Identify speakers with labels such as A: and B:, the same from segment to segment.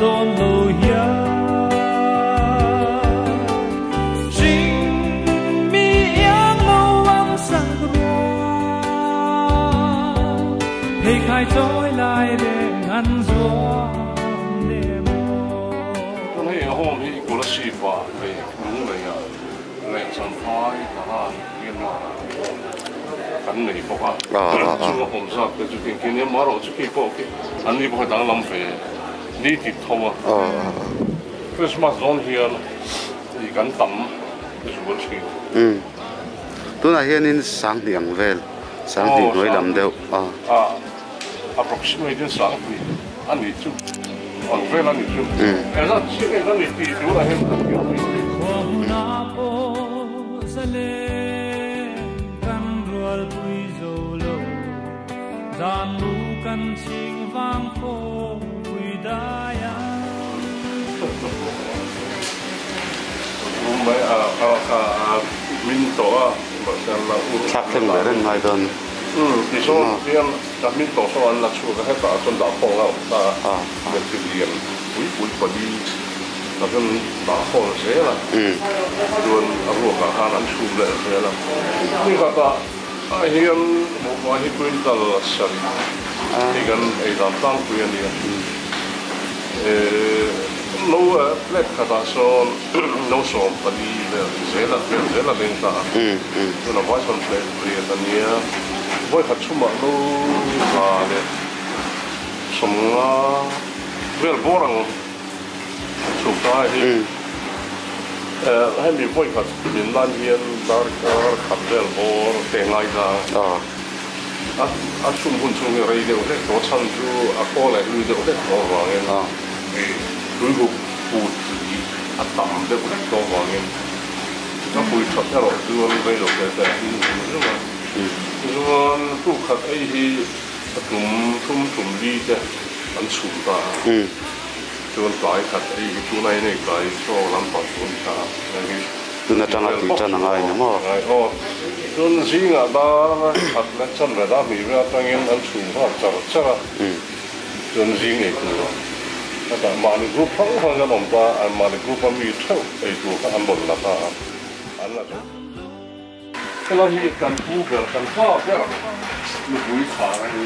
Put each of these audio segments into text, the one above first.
A: dawn lo hian Hring mi iang lo ang sak ruang Pheikhai chawi lai reng an zuam nem aw.
B: Tun hei a home hi Kolasib ah leh Lunglei ah leh Champhai Tahan Myanmar ah kan nei bawk a, chung a awm zat te chu khin khi nia marawh chu khi pawh khi an ni pawh hi danglam ve ni tip tho a. Christmas dawn hian ih kan tam zual thin.
C: Umm tunah hianin Sanghnih ang vel, Sanghnih hnuai lam deuh a.
B: Approximate in Sanghnih a nih chu ang vel a nih chu. Engzat chiah nge kan ni tih tunah hian kan hriat mai thei.
A: Khua hmunah pawh zalen kan rualpui zo lo, zan lu kan chhing vang khawpui dai a.
C: Thlak thleng ve reng ngai dawn.
B: Tichuan hian ka hming tawh sawn an la chhuak a, hetah chuan dah khawng a awm ta a, hmeichhe lian pui pui pali ah chuan dah khawng zel a, chuan a ruakah khan an chhum leh zel a. Ni khatah hian buhfai hi quintal sarih hi kan ei dan tlangpui a ni a, no plate khatah sawn no 14 vel zel a vel zel a leng ta a, chuan a vai sawn plate riat a nia, vawikhat chhumah no 150 vel bawr ang chhuk ta hi hemi vawikhat min lan hian darkar khat vel bawr te ngai ta a, a chhum hun chhung hi rei deuh hlek tawh chhan chu a khaw leh hlui deuh hlek tawh avangin tuihup put tih a tam deuh hlek tawh avangin a pui that erawh chuan rei lo te te a him zung zung a. Tichuan tuk khat ei hi a tum thum tum li te an chhum ta a, chuan tlai khat ei hi tuna in ei tlai chaw lampang chu a ni ta a, hei hi
C: Tun atanga tih tan a ngai ni maw?
B: Ngai aw. Chuan zingah dar khat leh chanve dar hnih vel atangin an chhum nghal char char a, chuan zing ei tur a dah mahni group hrang hrang hian awm ta a, mahni group a mi theuh ei tur kha an rawn la ta a, an la zo. Helai hi kan pu ber, kan pa ber nupui thla a ni.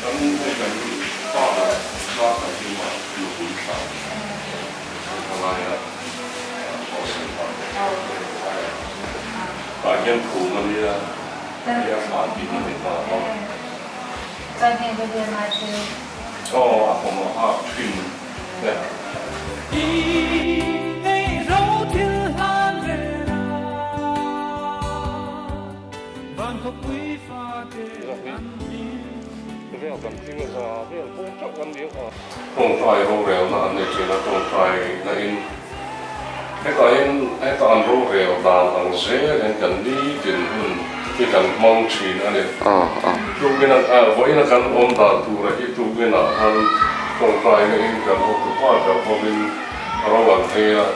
B: Kan hei kan pa ber thla kan hlim a, nupui thla a ni. Helaia chhuahsan ta. Tah hian phum a nia. Tawngtai rorelna an nei thin a, tawngtai na in Hetah hian heta an rorel dan ang zelin kan nitin hun hi kan hmang thin a ni. Tukin a vawiina kan awm dan tura hi tukinah khan tawngtaina in kan hotu pa ber hovin ro an rel a,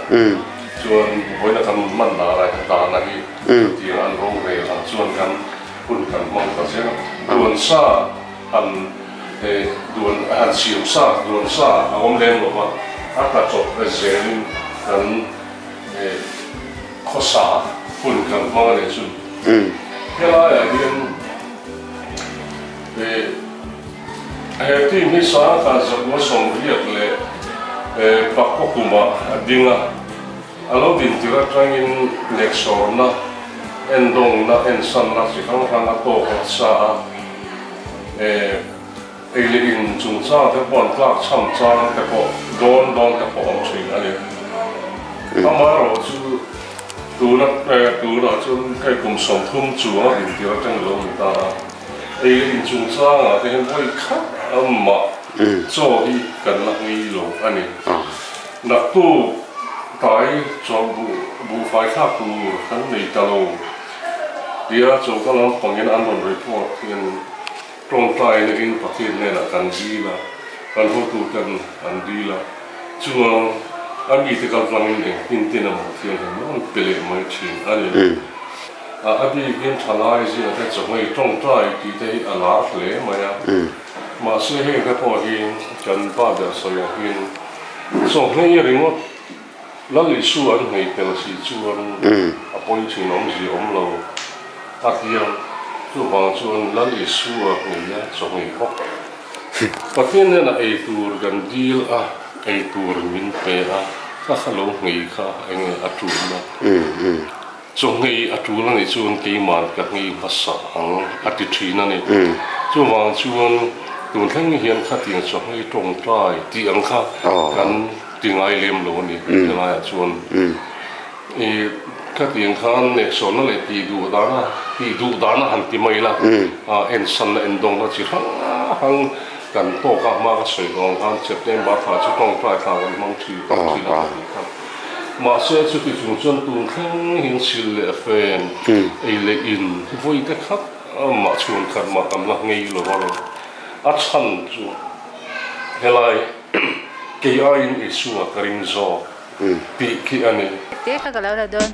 B: chuan vawiina kan hman danah hian dahna hi chutiang an rorel ang chuan kan hun kan hmang ta zel a. Duan sa han Duan a han siam sa, duan sa a awm lem lo va, a tla chawp zelin kan khawsa hun kan hmang a nih chu. Helaiah hian he team hi Sangha 1984 kumah a ding a, a lo din tir atangin neksawrna, endawngna, ensanna chi hrang hrang a tawk nasa a. Ei leh in chungchang te pawh an tlak chham chang te pawh dawn dawn te pawh awm thin a ni. Amaherawh chu tuna tunah chuan hei kum 30 chuang a intir atang lo ni ta a, ei leh in chungchangah te hian vawi khat amah chaw hi kan la ngei lo a ni. Naktuk tlai chaw buhfai thlak tur kan nei ta lo. Tia choka lampangin an rawn report hian tawngtaina in Pathian hnenah kan dil a, kan hotuten an dil a, chuan A mite kaltlangin engtin tin emaw Pathian hian rawn pe leh mai thin a ni. A bikin thalai zingah te chawhmei tawngtai tih te hi a lar hle mai a. Mahse heng te pawh hi kan pa ber sawi ang hian chawhmei ringawt Lal Isu an nghei tel si chuan a pawi thin awmzia awm lo a ti a, chuvang chuan Lal Isu a nghei a chawhmei bawk. Pathian hnenah ei tur kan dil a, ei tur min pe a, ka kha lo nghei kha enge a tul a? Chaw nghei a tul a nih chuan keiman ka nghei hmasa ang a ti thin a ni. Chuvang chuan tun thleng hian khatiang chaw nghei tawngtai tih ang kha kan ti ngai lem lo a ni helaiah chuan. I khatiang khan nehsawhna leh tih duh dana tih duh dana han ti mai la, ensanna endawngna chi hrang hrang kan tawk a, hma ka sawi tawh ang khan September thla chu tawngtai thla kan hmang thin tawh thin a ka tih kha. Mahse chuti chung chuan tun thleng hian sil leh fen ei leh in vawi te khat mah chhuan khat mah kan la ngei lo a ni. A chhan chu helai kei aiin Isua ka ring zawk tih khi a ni.
D: Te kha ka lo la dawn.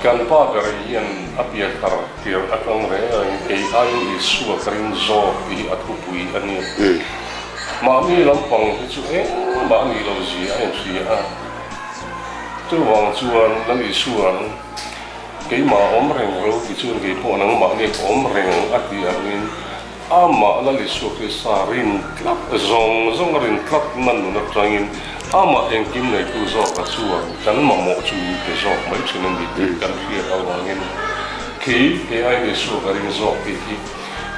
B: Kan pa ber hian a pianthar tir atang reng reng kei aiin Isua ka ring zawk tih hi a thupui a ni. Mahni lampang hi chu engmah a nih loh zia a inhria a. Chuvang chuan Lal Isua'n keimah awm reng ro ti chuan kei pawh nangmah nge ka awm reng a tih angin Amah Lal Isua Krista rin tlat zawng zawng a rin tlatna nun atangin amah engkim neitu zawka chuan kan mamawh chu min pe zawk mai thin a ni tih kan hriat avangin khi kei aiin Isua ka ring zawk tih hi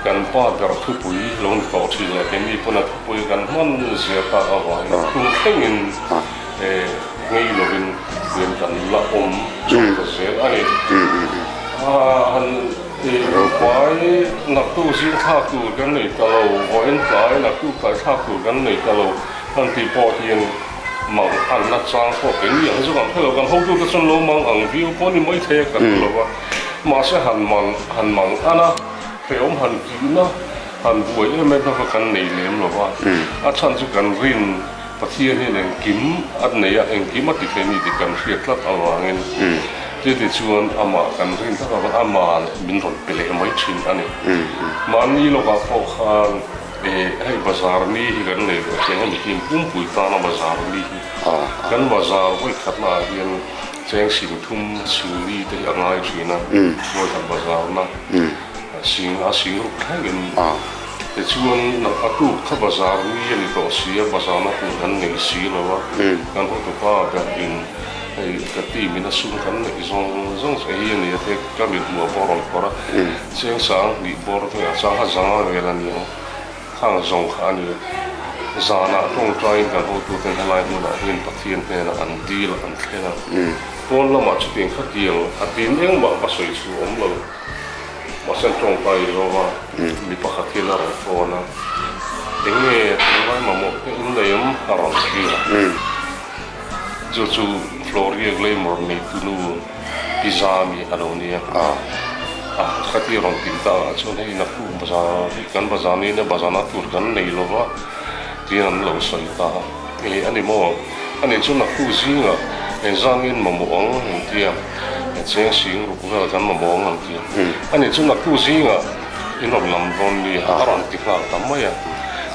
B: kan pa ber thupui lo ni tawh thin leh keini pawn a thupui kan hman zia tak avangin tum thlengin ngei lovin hian kan la awm chawk ta zel a ni. Pai naktuk zing thlak tur kan nei ta lo, vawiin tlai naktuk tlai thlak tur kan nei ta lo han tih pawh hian mang an la chang pawh kei ni ang zawk ang kha lo, kan hotute chuan lo mang ang viau pawh ni mai thei a kan hmu lo va, mahse han mang han mang an a, hrehawm han tihna han buai em em kha kan nei lem lo va, a chhan chu kan rin Pathian hian engkim a nei a, engkim a ti thei ni tih kan hriat tlat avangin chuti chuan amah kan rin tak avangin ama min rawn pe leh mai thin a ni. Mahni lawkah pawh khan hei bazar ni hi kan nei ve thei a, mitin pumpui tana bazar ni hi kan bazar vawikhatna ah hian cheng singthum singli te hi a ngai thin a, vawikhat bazarna sing a sing ruk thlengin. Tichuan, a tuk kha bazar mi a ni tawh si a, bazarna tur kan nei si lo a, kan hotupa ber in hei ka team in a sum kan neih zawng zawng che hi a ni a te ka mit hmuh a pawh a rawn phawrh a, cheng sang hnih bawr te a chang kha zanga vel a ni ang, khang zawng kha a ni. Zanah tawngtaiin kan hotuten helai hmunah hian Pathian hnenah an dil an thlen a, pawn lamah chutiang khatiang a tin engmah ka sawi chu a awm lo. Mahse an tawngtai zo a, mi pakhat hian a rawn phone a, Eng nge tunlai mamawh te in nei em? a rawn ti a. Chu chu Floria Glamour neitu nu Pi Zami a lo nia. A khati rawn tih ta ah chuan hei naktuk bazar hi kan bazar niin a bazarna tur kan nei lo va tiin an lo sawi ta a. Ih a ni maw? A nih chu naktuk zingah engzangin mamawh ang an ti a, cheng sing ruk vel kan mamawh ang an ti a. A nih chu naktuk zingah in rawn lam dawn ni a rawn ti nghal ta mai a.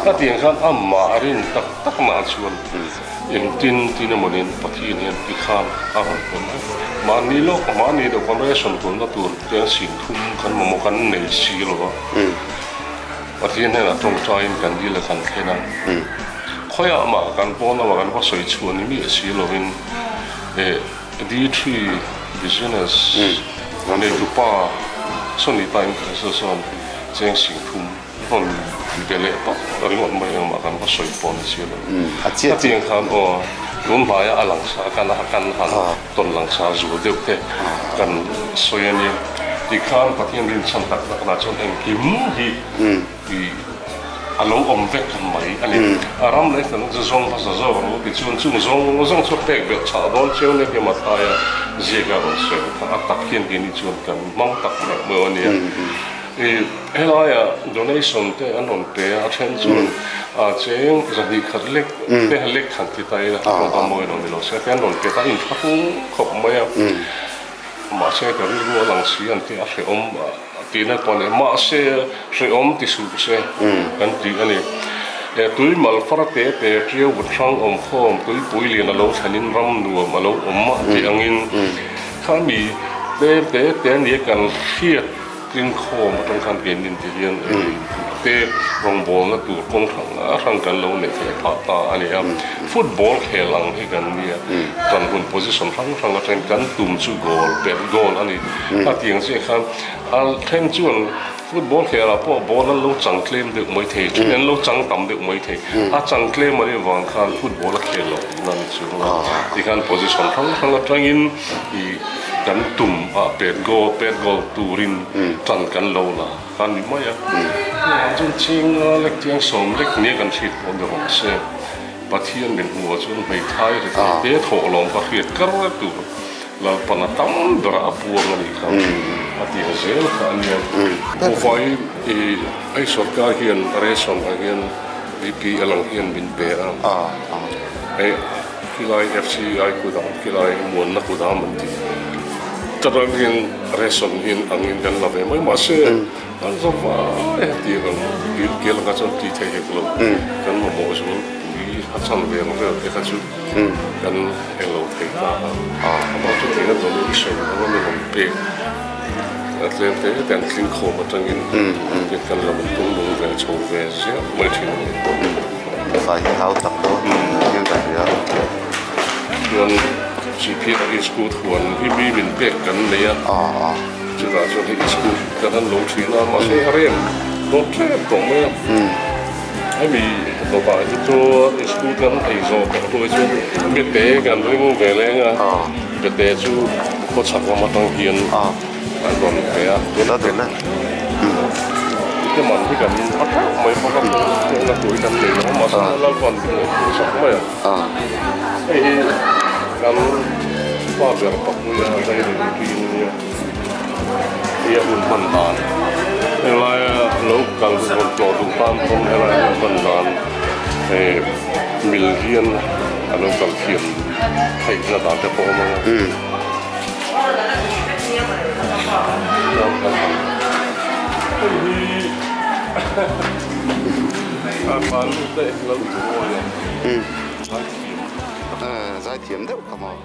B: Ka tiang khan amah a rin tak tak nah chuan Engtin tin emaw nen Pathian hian ti khan a rawn pe mai. Mahni lawk, mahni deuh kan ration tulna tur te an sin thum kan mamawh kan nei si lo va. Pathian hnenah tawngtaiin kan dil a kan thlen a. Khawiah mah kan pawn lamah kan va sawi chhuah ni miah si lovin D3 business neitupa Sonita Increases chuan cheng sing thum Rawn be leh pawp ringawt mai engmah kan va sawi pawh ni si lo. A tiang khan aw tun hmaia a langsa kan kan han tawn langsa zual deuh te kan sawi a nia. Tikhan Pathian rinchhan tak tak lah chuan engkim hi i a lo awm vek mai a ni. A ram leh kan chu zawng hmasa zawk rawh u tichuan chung zawng zawng chu pek belh chhah dawn chiang nia tia Mathaia ziaka rawn sawi kha a tak hian keini chuan kan hmang tak meuh meuh a nia. I helaia donation te an rawn pe a, a then chuan a cheng zahnih khat lek te lek khan ti ta ila tawngkam mawi lo ni lo se te an rawn pe ta a inthlahrung khawp mai a, mahse ka rilru a lang si an ti a hrehawm tihna pawh a ni mahse hrehawm ti suh se kan tih a ni. Tui mal far te te ṭiau vut hrang awm khawm tuipui lian a lo thlenin ram nuam a lo awm a tih angin khami tlem te te a nia kan hriat. Tlingkhawm atang khan kein in ti hian te rawngbawlna tur kawng hrang hrang kan lo neih theih phah ta a ni a. Football khel ang hi kan nia, kan hun position hrang hrang atangin kan tum chu goal, pet goal a ni. A tiang chiah khan a then chuan football khelah pawh ball an lo chang tlem deuh mai thei, then an lo chang tam deuh mai thei. A chang tlem a nih avang khan football a khel lo tihna a ni chuang a. Tikhan position hrang hrang atangin i. Kan tum ah pet goal pet goal turin tan kan lo la kha ni mai a. Chuvang chuan cheng a lek chiang sawm lek nia kan hriat pawh ni rawh se. Pathian min hmuh ah chuan hmeithai ri thei te thawh lawm ka hriat kar tur Lalpana tam berah a puang a nih kha a ti ang zel kha a nia. Buhfai i hei sorkar hian ration ah hian BPL ang hian min pe a. Hei. Khilai FCI kut ang khilai muanna kut am an ti. Ta rangin ration in angin kan la ve mai mahse an za vai a ti ang dil kel anga chuan ti thei hek lo kan mamawh zual pui a chan ve ang vel te kha chu kan englo thei ta a amah chu thei na donation anga min rawn pek a tlem te te an tling khawm atangin kan la rawn tung nung ve chho ve ziah mai thin a ni.
C: Fai hi hau tak dawn hian ka hria.
B: Chuan Sihphir Iskut huan hi mi min pek kan nei a, chutah chuan hei Iskut kan han lo thin a, mahse a rem dawt tlem tawh mai a. Hemi dawtah hi chuan Iskut kan ei zawh tawh hnuai chuan bete kan ring ve leng a, bete chu khawchhak lam atang hian An rawn pe a, tuna te man hi kan a theuh mai bawk a, tuna tui kan nei lo a, mahse Lalpan min lo phur sak mai a, hei hi kan pa ber Papuia Daily Routine ania, hei a hun hman dan helaia lo kal rawn tlawh duh tan pawn helai hun hman dan mil hian a lo kal thiam theihna dan te pawh a awm ang a.
C: Zaithiam deuh kha maw.